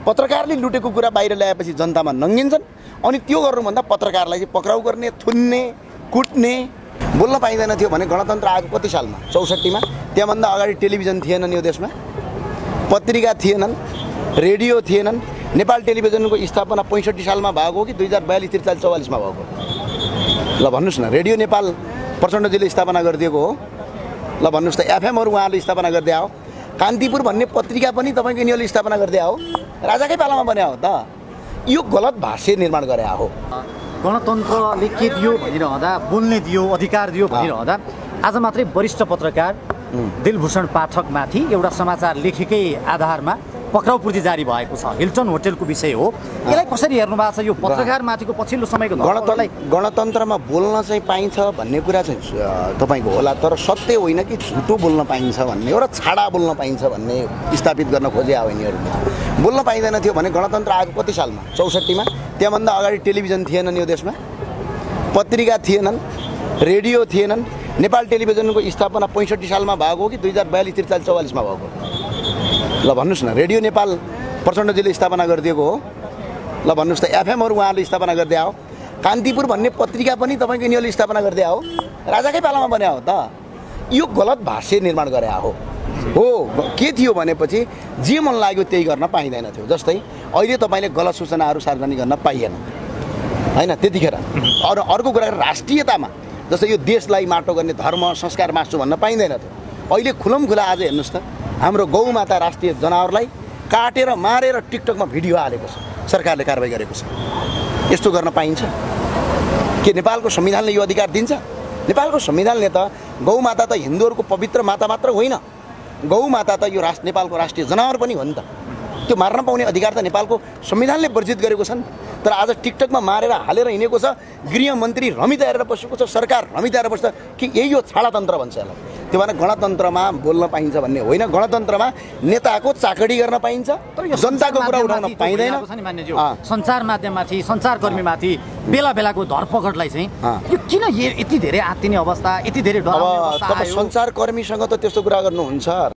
पत्रकारले लुटेको कुरा बाहिर ल्याएपछि जनतामा नङ्गिन्छन् अनि त्यो गर्नुभन्दा पत्रकारलाई चाहिँ पक्राउ गर्ने थुन्ने कुट्ने बोल्न पाइँदैन थियो भने गणतन्त्र आएको कति सालमा 64 मा त्यहाँभन्दा अगाडि टेलिभिजन थिएन नि यो देशमा पत्रिका थिएनन् रेडियो थिएनन् नेपाल टेलिभिजनको स्थापना 65 सालमा भएको हो कि 2042 43 44 मा भएको ल भन्नुस् न रेडियो नेपाल प्रचण्डजीले स्थापना गरिदिएको हो ल भन्नुस् त एफएमहरु उहाँले स्थापना गर्दै आयो कान्तिपुर भन्ने पत्रिका पनि तपाईको यिनीहरूले स्थापना गर्दै आयो राजाकै पालामा बन्या हो त यो गलत भाष्य निर्माण गरे हो गणतन्त्रले के दियो भनिरहँदा बोल्ने दियो अधिकार दियो भनिरहँदा आज मात्रै वरिष्ठ पत्रकार दिलभूषण पाठकमाथि एउटा समाचार लेखेकै आधारमा पक्राउ पूर्ति जारी भएको छ हिल्टन होटलको विषय हो यसलाई कसरी हेर्नु भएको छ यो पत्रकारमाथिको पछिल्लो समयको गणतन्त्रमा बोल्न चाहिँ पाइन्छ भन्ने कुरा चाहिँ तपाईको होला तर सत्य होइन कि झुटो बोल्न पाइन्छ भन्ने एउटा छाडा बोल्न पाइन्छ भन्ने स्थापित गर्न खोजे हो यिनीहरूले बोल्न पाइँदैन थियो भने गणतन्त्र आएको कति सालमा 64 मा त्यहाँभन्दा अगाडि टेलिभिजन थिएन नि यो देशमा पत्रिका थिएनन् रेडियो थिएनन् नेपाल टेलिभिजनको स्थापना 65 सालमा भएको हो कि 2042 43 44 मा भएको ल भन्नुस् न रेडियो नेपाल प्रचण्डजीले स्थापना गरिदिएको हो ल भन्नुस् त एफएमहरु उहाँले स्थापना गर्दै आयो कान्तिपुर भन्ने पत्रिका पनि तपाईको यिनीहरूले स्थापना गर्दै आयो राजाकै पालामा बन्या हो त यो गलत भाष्य निर्माण गरे हो के थियो भनेपछि जे मन लाग्यो त्यही गर्न पाइँदैन थियो जस्तै अहिले तपाईले गलत सूचनाहरू सार्वजनिक गर्न पाइएन हैन त्यतिखेर अर्को कुरा राष्ट्रियतामा जस्तै यो देशलाई माटो गर्ने धर्म संस्कार मास्छु भन्न पाइँदैन थियो अहिले खुलमखुला आज हेर्नुस् त हाम्रो गौमाता राष्ट्रिय जनावरलाई काटेर मारेर टिकटकमा भिडियो हालेको छ सरकारले कारबाही गरेको छ यस्तो गर्न पाइन्छ के नेपालको संविधानले यो अधिकार दिन्छ नेपालको संविधानले त गौमाता त हिन्दूहरूको पवित्र माता मात्र होइन गौमाता त यो नेपालको राष्ट्रिय जनावर पनि हो नि त त्यो मार्न पाउने अधिकार त नेपालको संविधानले वर्जित गरेको छ नि तर आज टिकटकमा मारेर हालेर हिँडेको छ गृहमन्त्री रमिता हेरेर बसेको छ सरकार रमिता हेरेर बस्छ कि यही हो छाडातन्त्र भन्छ यसलाई त्यो भएर गणतन्त्रमा बोल्न पाइन्छ भन्ने होइन गणतन्त्रमा नेताको चाकडी गर्न पाइन्छ जनताको कुरा उठाउन पाइँदैन सञ्चार माध्यममाथि सञ्चारकर्मीमाथि बेला बेलाको धरपकडलाई चाहिँ यो किन यति धेरै आत्तिने अवस्था यति धेरै डराउने अवस्था आयो सञ्चारकर्मीसँग त त्यस्तो कुरा गर्नुहुन्छ